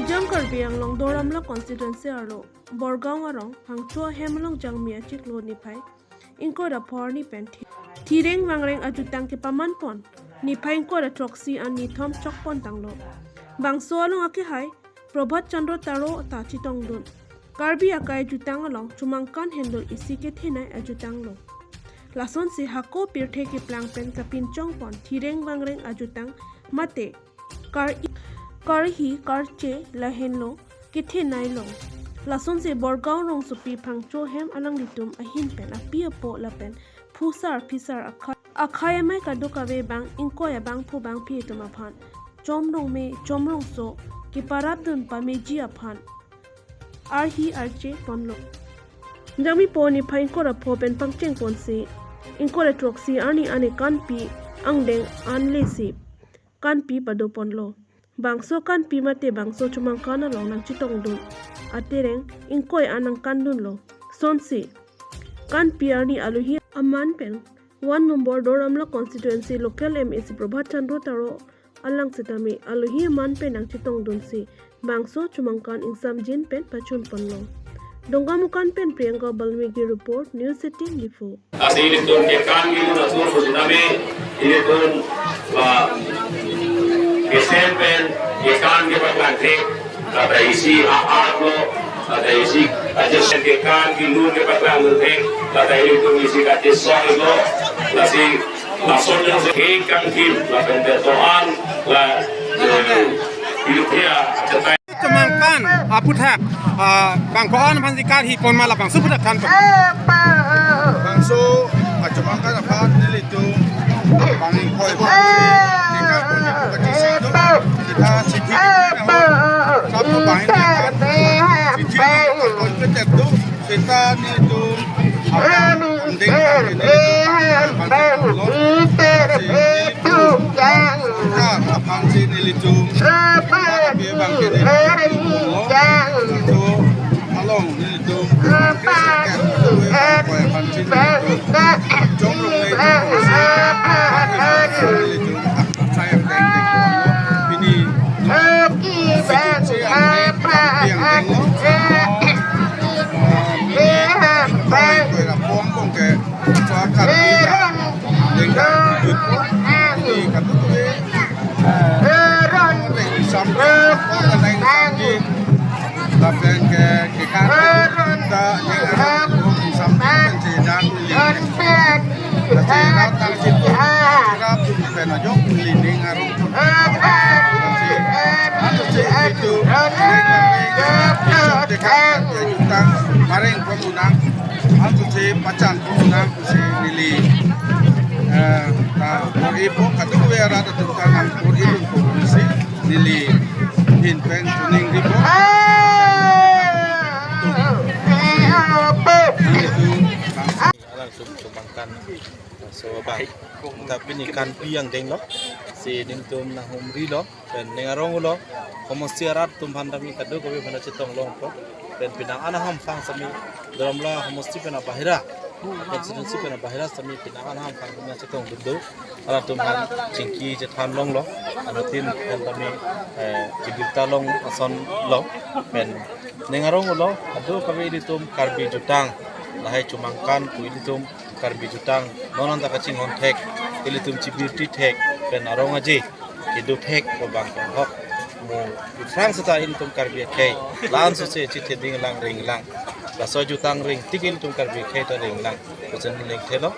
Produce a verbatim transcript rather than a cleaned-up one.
Jang Karbi Anglong Doramla constituency arlo Borgaon arong Phangcho ahem along Jangmi achiklo niphai ingkoi ra pho arni pen thi-, thireng vangreng ajutang kepaman pon niphai ingkoi ra throksi an nithom chok pon tanglo. Bangso along akehai Prabhat Chandra Taro ta chetongdun. Karbi akai ajutang along chomangkan henlo isi kethenei ajutang lo. Lasonsi hako pirthe keplang pen kapinchong pon thireng vangreng ajutang mate kar-, karhi karche lahenlo kethenei lo. Lasonsi Borgaon rongsopi Phangcho ahem alanglitum ahin pen api apo lapen phusar phisar akhai, akhai amei kadokave bang ingkoi abangphu bangphi atum aphan chomrong me chomrongso keparapdun pameji aphan arhi arche ponlo. Jangmi pho niphai ingkoi ra pho pen pangcheng ponsi ingkoi ra throksi arni ane kanpi angdeng anle si kanpi pado ponlo. Bangso kanpi mate bangso chomangkan along nangchetongdun atereng ingkoi an nangkandunlo. Sonsi kanpi arni alohi aman pen one number Doramla constituency local M A C Prabhat Chandra Taro alang setame alohi aman pen nangchetongdunsi bangso chomangkan ingsamjin pen pachun ponlo. Dongkamukan pen Priyanka Balmiki report, News eighteen Diphu. Lasi ilitum kekan kelun atur setame ilitum, ah, kesen pen kekan kepaklang thek, lata isi a-art lo, lata isi kachesong kekan kelun kepaklang thek, lata ilitum isi kachesong lo, lasi lason yang sehe kangkim, lapen ketuaan, la, eh, ilupia, cetai. Chomangkan aputhak, ah, bang ko-an aphan si karhi pon ma labangso aputhak than pon. Bangso, ah, chomangkan aphan nelitum bang ingkoi bang si, tingkat punya pagati situ, kita siphi kita ho, sab ko bang ini kan, siphi kita ho, seta nelitum, apa, anding kan ini, seta aphan si nelitum, apa, bang ini, so, along nelitum, aphan si nelitum, chomrong nelitum, nelitum, sayang deng deng, ini, Mareng pon unang, antu si pachan pon unang si neli, eh, ta bor-ipo kadokave arat atum ta nang bor-idun po si neli ahin pen chuning ripo. Nang itu bang alang sum chomangkan. So bang, ta pini kanpi angdeng lo, si nelitum nanghumri lo, pen ning arong lo, homosti arat atum aphan tame kadokave aphan chetong longpo, pen penang anaham aphan tame Doramla homosti pen abahira, constituency pen abahira tame penang anaham aphan tame chetongdun do, arat atum aphan chingki chethan longlo, anuttin aphan tame, eh, chibirta long ason lo, pen ning arong lo, kadokave ilitum Karbi ajutang, lahai chomangkan pu ilitum Karbi ajutang, non anta kachinghon thek, ilitum chibirti thek, pen arong aje kedo thek pu bang pen hok. Mo iphrang seta ilitum Karbi akhei, la-an sose chithe ding lang ring lang. Laso ajutang ring tik ilitum Karbi akhei ta ring lang. Kusen ning thelo.